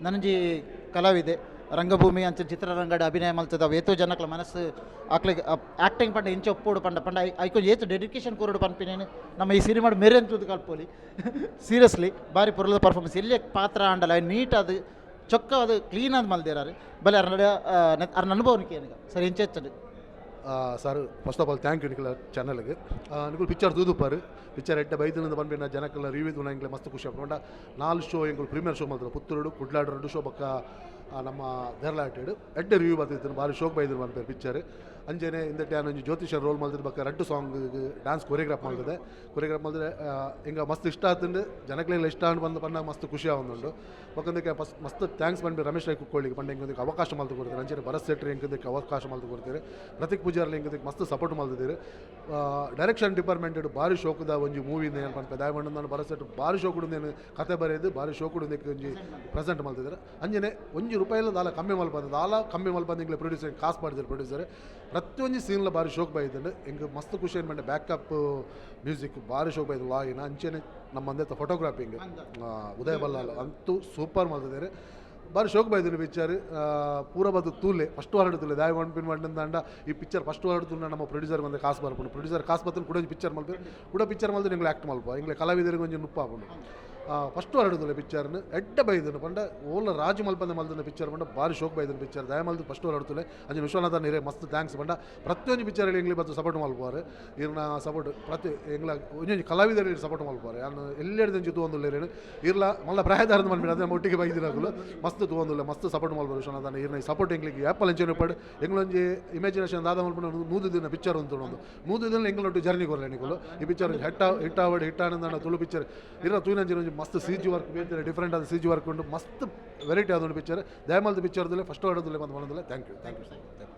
ನನಂಜಿ ಕಲಾವಿದೆ, ರಂಗಭೂಮಿ ಅಂಚ ಚಿತ್ರರಂಗಡ್ ಅಭಿನಯ ಮಲ್ತದ ಏತೋ ಜನಕ್ಲ ಮನಸ್ಸು ಅಕ್ಲೆಗ್ ಆಕ್ಟಿಂಗ್ ಪಂಡ ಇಂಚ ಒಪ್ಪೋಡು ಪಂಡ ಪಂಡ ಐಕೊಂಜಿ ಏತ್ ಡೆಡಿಕೇಶನ್ ಕೊರೊಡು ಪನ್ಪಿನೇನು ನಮ್ಮ ಈ ಸಿನಿಮಾಡ್ ಮೆರೆನ್ ತೂದು ಕಲ್ಪೊಲಿ. ಸೀರಿಯಸ್ಲಿ, ಬಾರಿ ಪೊರ್ಲುದ ಪರ್ಫಾರ್ಮೆನ್ಸ್. ಎಲ್ಲೆ ಪಾತ್ರ ಆಂಡಲ ನೀಟ್ ಆದ್, ಚೊಕ್ಕ ಅದು ಕ್ಲೀನ್ ಆದ್ ಮಲ್ದೆರ್. ಬಲೆ ಅರ್ನ ಅರ್ನ ಅನುಭವನಿಕೆ ಏನಿಗ ಸರ್, ಎಂಚ ಇತ್ತುಂಡು? Sir, first of all, thank you ನಿಕಲ ಚಾನಲ್ಗೆ. ನಿಕುಲು ಪಿಕ್ಚರ್ ತೂದುಪ್ಪಾರು. ಪಿಕ್ಚರ್ ಎಡ್ಡೆ ಬೈದಿನಂದು ಪನ್ಪಿನ ಜನಕ್ಕೆಲ್ಲ ರಿವ್ಯೂ ತೂನ ಎಂಕ್ಲೆ ಮಸ್ತ್ ಖುಷಿ ಆಪುಂಡು. ಪಂಡ ನಾಲ್ ಶೋ ಎಂಕುಲು ಪ್ರೀಮಿಯರ್ ಶೋ ಮಲ್ತದ, ಪುತ್ತೂರುಡು, ಕುಡ್ಲಾಡು ಎರಡು ಶೋ, ಬೊಕ್ಕ ನಮ್ಮ ದೇರ್ಲಾಟೆಡ್. ಎಡ್ಡೆ ರಿವ್ಯೂ ಬತ್ತಿತ್ತು, ಭಾರಿ ಶೋಕ್ ಬೈದಿನ ಪನ್ಪೇರು ಪಿಕ್ಚರ್. ಅಂಚೆನೆ ಇಂದೆಟ್ ಯಾನ್ ಒಂಜಿ ಜ್ಯೋತಿಷ ರೋಲ್ ಮಲ್ತದ, ಬೊಕ್ಕ ರಡ್ಡ್ ಸಾಂಗ್ ಡ್ಯಾನ್ಸ್ ಕೊರಿಯೋಗ್ರಾಫ್ ಮಲ್ತದೆ. ಕೊರಿಯೋಗ್ರಾಫ್ ಮಲ್ತದೆ. ಎಂಕ ಮಸ್ತ್ ಇಷ್ಟ ಆತುಂಡು, ಜನಕ್ಲೆಗ್ಲ ಇಷ್ಟ ಆಂಡ್ ಬಂದು ಪನ್ನ ಮಸ್ತ್ ಖುಷಿ ಆವೊಂದುಂಡು. ಬೊಕ್ಕ ಇಂದಕ್ಕೆ ಫಸ್ಟ್ ಮಸ್ತ್ thanks ಪನ್ಪಿ ರಮೇಶ್ ರೈ ಕುಕ್ಕೊಳ್ಳಿಗೆ, ಪಂಡ ಎಂಕ್ ಅವಕಾಶ ಮಲ್ತು ಕೊಡ್ತಾರೆ. ಅಂಚೆನೆ ಭರತ್ ಶೆಟ್ಟಿ ಎಂಕ್ ಅವಕಾಶ ಮಲ್ತು ಕೊಡ್ತಾರೆ. ಪ್ರತೀಕ್ ಪೂಜಾರ್ಲಿ ಎಂಕ್ ಮಸ್ತ್ ಸಪೋರ್ಟ್ ಮಲ್ತಿದ್ದೀರಿ. ಡೈರೆಕ್ಷನ್ ಡಿಪಾರ್ಟ್ಮೆಂಟ್ ಭಾರಿ ಶೋಕದ ಒಂಜಿ ಮೂವಿ ಏನು ಪನ್ಪೆ. ದಾಯಮಂಡ ನಾನು ಭರತ್ ಶೆಟ್ಟಿ ಭಾರಿ ಶೋಕುಡು ನೇನು ಕತೆ ಬರೆದು, ಭಾರಿ ಶೋಕುಡು ಒಂಜಿ ಪ್ರೆಸೆಂಟ್ ಮಲ್ತಿದ್ದಾರೆ. ಅಂಚೆನೆ 1 ರೂಪಾಯಿಲ ದಾಲ ಕಮ್ಮಿ ಮಲ್ಪಂದು, ದಾಲ ಕಮ್ಮಿ ಮಲ್ಪಂದು ಎಂಕ್ಲೆ ಪ್ರೊಡ್ಯೂಸರ್ ಕಾಸು ಪಾಡ್ದಿರು. ಪ್ರೊಡ್ಯೂಸರ್ ಪ್ರತಿಯೊಂಜಿ ಸೀನ್ಲ ಭಾರಿ ಶೋಕ್ ಬೈದುಂಡು. ಎಂಕ್ ಮಸ್ತ್ ಖುಷಿ ಏನು ಪಂಡ ಬ್ಯಾಕಪ್ ಮ್ಯೂಸಿಕ್ ಭಾರಿ ಶೋಕ್ ಬೈದು ಲಾಯಿನ. ಅಂಚೆನೆ ನಮ್ಮ ಅಂದೆತ್ತ ಫೋಟೋಗ್ರಾಫಿಂಗ್ ಉದಯ ಬಲ್ಲಾಲ್ ಅಂತೂ ಸೂಪರ್ ಮಲ್ತಿದ್ದಾರೆ. ಭಾರಿ ಶೋಕ್ ಬೈದಿನ ಪಿಕ್ಚರ್. ಪೂರ ಬದು ತೂಲೆ, ಫಸ್ಟ್ ವಾರಡ್ ತೂಲೆ. ದಾಯ ಪಿನ್ ಮಂಡಂದಾಂಡ ಈ ಪಿಕ್ಚರ್ ಫಸ್ಟ್ ವಾರಡ್ ತೂಂಡ ನಮ್ಮ ಪ್ರೊಡ್ಯೂಸರ್ ಬಂದು ಕಾಸು ಬರ್ಪುಂಡು. ಪ್ರೊಡ್ಯೂಸರ್ ಕಾಸು ಬತ್ತನ ಕೂಡ ಪಿಕ್ಚರ್ ಮಲ್ಪೆ, ಕೂಡ ಪಿಕ್ಚರ್ ಮಲ್ತು ಎಂಕ್ಲೆ ಆ್ಯಕ್ಟ್ ಮಲ್ಪ, ಎಂಕ್ಲೆ ಕಲಾವಿದರಿಗೆ ಒಂಜಿ ನುಪ್ಪ ಆಪುಂಡು. ಫಸ್ಟ್ ವಾರಡ್ ತೂಲೆ ಪಿಕ್ಚರ್ನ, ಎಡ್ಡೆ ಬೈದನು. ಪಂಡ ಓಲ ರಾಜು ಮಲ್ಪಂದೆ ಮಲ್ದಿನ ಪಿಕ್ಚರ್ ಪಂಡ ಭಾರಿ ಶೋಕ್ ಬೈದಿನ ಪಿಕ್ಚರ್. ದಯ ಮಲ್ದು ಫಸ್ಟ್ ವಾರಡ್ ತೂಲೆ. ಅಂಚೆ ವಿಶ್ವನಾಥ ನೀರೇ ಮಸ್ತ್ thanks. ಪಂಡ ಪ್ರತಿಯೊಂಜಿ ಪಿಕ್ಚರ್ ಎಂಗ್ಲಿ ಬತ್ತು ಸಪೋರ್ಟ್ ಮಲ್ಪುವಾರು. ಇರ್ನ ಸಪೋರ್ಟ್ ಪ್ರತಿ ಎಂಗ್ಲ ಒಂಜೊಂಜಿ ಕಲಾವಿದರಿಗೆ ಸಪೋರ್ಟ್ ಮಲ್ಪುವಾರು. ಯಾನ್ ಎಲ್ಲೆಡ್ದಂಚಿ ತೂವೊಂದುಲ್ಲೆರ್. ಇರ್ಲ ಮಲ್ಲ ಪ್ರಾಯದಾರದ ಮಲ್ಪಿನ, ಅದೇ ನಮ್ಮ ಒಟ್ಟಿಗೆ ಬೈದಿನಕುಲು ಮಸ್ತ್ ತೂವೊಂದುಲ್ಲ, ಮಸ್ತ್ ಸಪೋರ್ಟ್ ಮಲ್ಪುವಾರು. ವಿಶ್ವನಾಥನ ಇರ್ನ ಸಪೋರ್ಟ್ ಎಂಗ್ಲಿಗೆ ಏಪಲ್ ಅಂಚೆನೆ ಪಡ್. ಎಂಗ್ಲೊಂಜಿ ಇಮ್ಯಾಜಿನೇಷನ್ ದಾದ ಮಲ್ಪುನ, 100 ದಿನ ಪಿಕ್ಚರ್ ಅಂತ ಒಂದು 100 ದಿನ ಎಂಗ್ಲೊಟ್ಟು ಜರ್ನಿ ಕೊರ್ಲೆ ನಿಕುಲು. ಈ ಪಿಕ್ಚರ್ ಹಿಟ್ ಹಿಟ್ ಆವಡ್, ಹಿಟ್ ಆನಂದ ತುಳು ಪಿಕ್ಚರ್ ಇರ ತೂಯಿನಂಚಿನ ಒಂಜಿ ಮಸ್ತ್ ಸಿಜಿ ವರ್ಕ್ ಬೇತೆ ಡಿಫ್ರೆಂಟ್ ಆದ ಸಿಜಿ ವರ್ಕ್ ಉಂಟು. ಮಸ್ತ್ ವೆರೈಟಿ ಆದ ಒಂದು ಪಿಕ್ಚರ್. ದಯಮಲ್ದ ಪಿಕ್ಚರ್ ಫಸ್ಟ್ ಆಡೋದಿಲ್ಲ ಬಂದು ಬಂದಿಲ್ಲ. Thank you, thank you, thank you.